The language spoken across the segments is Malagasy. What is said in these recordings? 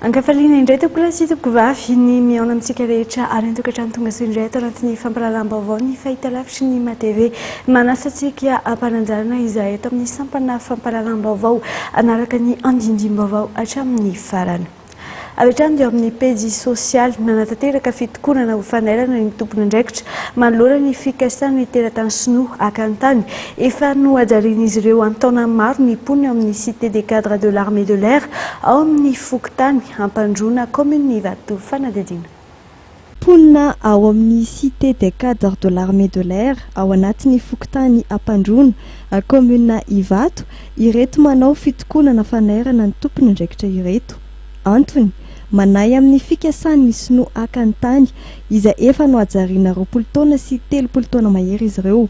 Ankafaliana indray tompokolahy sy tompokovavy ny mihaona amintsika rehetra any an-tokantrano tongasoa indray ato anatin'ny fampahalalam-baovao ny fahitalavitry ny MATV. Manasa antsika hampananjarana izahay eto amin'ny sampana fampahalalam-baovao hanaraka ny andindim-baovao hatramin'ny farany. Avy hatrany dia ao amin'ny pejy sosialy, nanatanteraka fitokonana ho fanairana ny tompon'andraikitra manoloana ny fikasan'ny teratany sinoa haka ny tany efa nohajarian'izy ireo an-taona maro ny mponina ao amin'ny Cité des cadres de l'armée de l'air ao amin'ny fokontany Ampandroana, kaominina Ivato. Fanadihadiana. Mponina ao amin'ny Cité des cadres de l'armée de l'air ao anatin'ny fokontany Ampandroana, kaominina Ivato, ireto manao fitokonana fanairana ny tompon'andraikitra ireto. Antony, manahy amin'ny fikasan'ny sinoa haka ny tany izay efa nohajariana 20 taona sy 30 taona mahery izy ireo.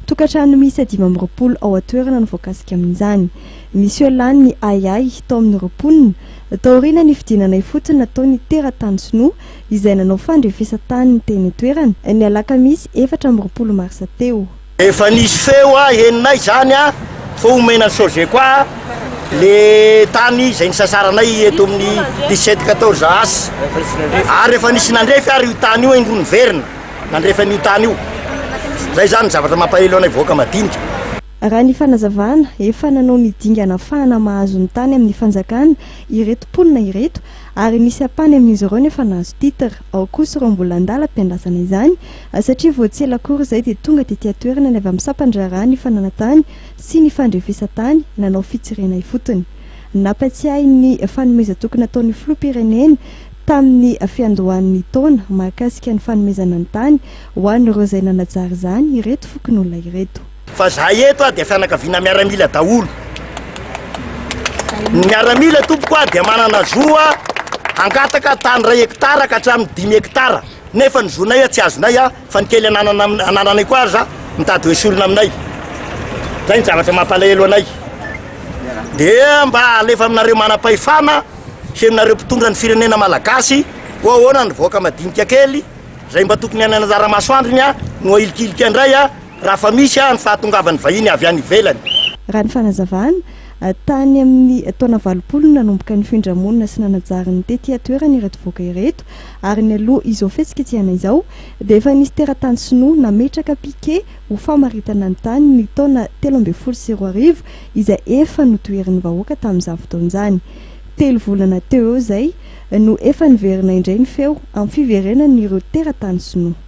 Tokantrano miisa 25 ao an-toerana no voakasika amin'izany. Niseho lany ny ahiahy tao amin'ireo mponina, taoriana ny fidinana ifotony nataon'ny teratany sinoa izay nanao fandrefesan-tany teny an-toerana, ny alakamisy 24 marsa teo. Efa nisy feo a henonay zany a fa omena ny Sogeco a le tany izay nisasaranay eto amin'ny 17 14 as ary efa nisy nandrefy ary io tany io indroa niverina nandrefy an'io tany io zay zany ny zavatra mampahelo anay vahoaka madinika. Raha ny fanazavana, efa nanao ny dingana afahana mahazo ny tany amin'ny fanjakana ireto mponina ireto ary nisy ampahany amin'izy ireo no efa nahazo titre, ao kosa ireo mbola an-dalam-piandrasana izany satria vao tsy ela akory izay dia tonga tety an-toerana ny avy amin'ny sampan-draharahan'ny fananantany sy ny fandrefesan-tany nanao fitsirihana ifotony. Nampatsiahy ny fanomezan-toky nataon'ny filoham-pirenena tamin'ny fiandohan'ny taona mahakasika ny fanomezana ny tany ho an'ireo izay nanajary izany ireto fokonolona ireto. Fa zahay eto a dia fianakaviana miaramila daholo. Ny miaramila tompoko a dia manana zo a hangataka tany iray hectare ka hatramin'ny dimy hectare. Nefa ny zonay a tsy azonay a fa ny kely ananana anananay koa aza mitady ho esorina aminay. Zay ny zavatra mampalahelo anay. Dia mba alefa aminareo manam-pahefana sy aminareo mpitondra ny firenena malagasy ho ahoana ny vahoaka madinika kely zay mba tokony hanana anjara masoandrony a no ahilikilika indray a Raha fa misy ny fahatongavan'ny vahiny avy any ivelany. Raha ny fanazavana, tany amin'ny taona 80 no nanomboka nifindra monina sy nanajary ny tety an-toerana ireto vahoaka ireto ary nialoha izao fihetsiketsehana izao dia efa nisy teratany sinoa nametraka piquet ho famaritana ny tany ny taona 2013 izay efa notoherin'ny vahoaka tamin'izany fotoana izany. Telo volana teo eo izay no efa niverina indray ny feo amin'ny fiverenan'ireo teratany sinoa.